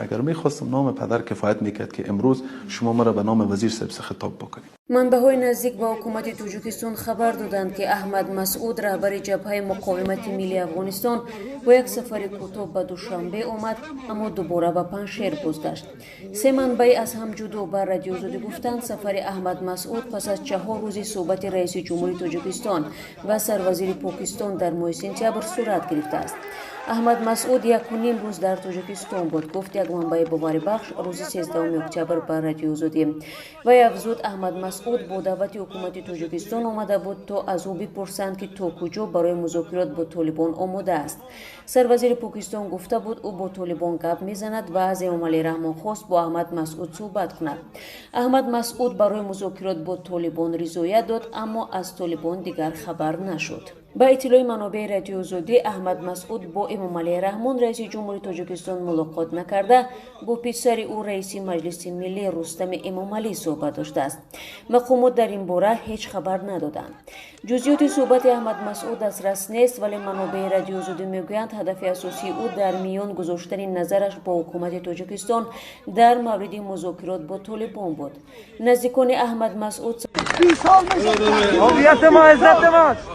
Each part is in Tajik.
Агар мехостам, номи падар кифоят мекард, ки имрӯз шумо маро ба номи вазир صاحب хитоб бикунед. Манбаъҳои наздик ба ҳукумати Тоҷикистон хабар доданд, ки Аҳмад Масъуд, раҳбари Ҷабҳаи муқовимати миллии Афғонистон, бо як сафари кӯтоҳ ба Душанбе омад, аммо дубора ба Панҷшер бозгашт. Се манбаи аз ҳам ҷудо ба Радиои Озодӣ гуфтанд, сафари Аҳмад Масъуд пас аз 4 рӯзи суҳбати раиси ҷумҳури Тоҷикистон ва сарвазири Покистон дар моҳи сентябр сурат гирифтааст. Аҳмад Масъуд 1,5 рӯз дар Тоҷикистон буд, гуфт як манбаи боварибахш рӯзи 13 октябр ба Радиои Озодӣ. Вай афзуд, Аҳмад Масъуд бо даъвати ҳукумати Тоҷикистон омада буд, то аз ӯ бипурсанд, ки то куҷо барои музокирот бо Толибон омода аст. Сарвазири Покистон гуфта буд, ӯ бо Толибон гап мезанад ва аз Эмомалӣ Раҳмон хост бо Аҳмад Масъуд суҳбат кунад. Аҳмад Масъуд барои музокирот бо Толибон ризоят дод, аммо аз Толибон дигар хабар нашуд. Ба иттилои манобеи Радиои Озодӣ, Аҳмад Масъуд бо Эмомалӣ Раҳмон, раиси ҷумҳури Тоҷикистон, мулоқот накарда, бо писари ӯ, раиси Маҷлиси миллӣ Рустами Эмомалӣ суҳбат доштааст. Мақомот дар ин бора ҳеҷ хабар надоданд. Ҷузъиёти суҳбати Аҳмад Масъуд дастрас нест, вале манобеи Радиои Озодӣ мегӯянд, ҳадафи асосии ӯ дар миён гузоштани назараш бо ҳукумати Тоҷикистон дар мавриди музокирот бо Толибон буд. Наздикони Аҳмад Масъуд هویت ما عزت ماست.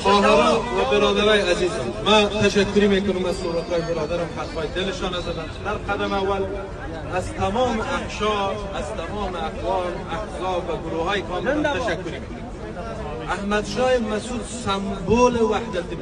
خواهران و برادرای عزیزم، من تشکری میکنم از صحبت‌های برادرم. حرفای دلشان زدن. در قدم اول از تمام اقشار، از تمام اقوام، احزاب و گروه های کاملا تشکری میکنم. احمد شاه مسعود سمبل وحدت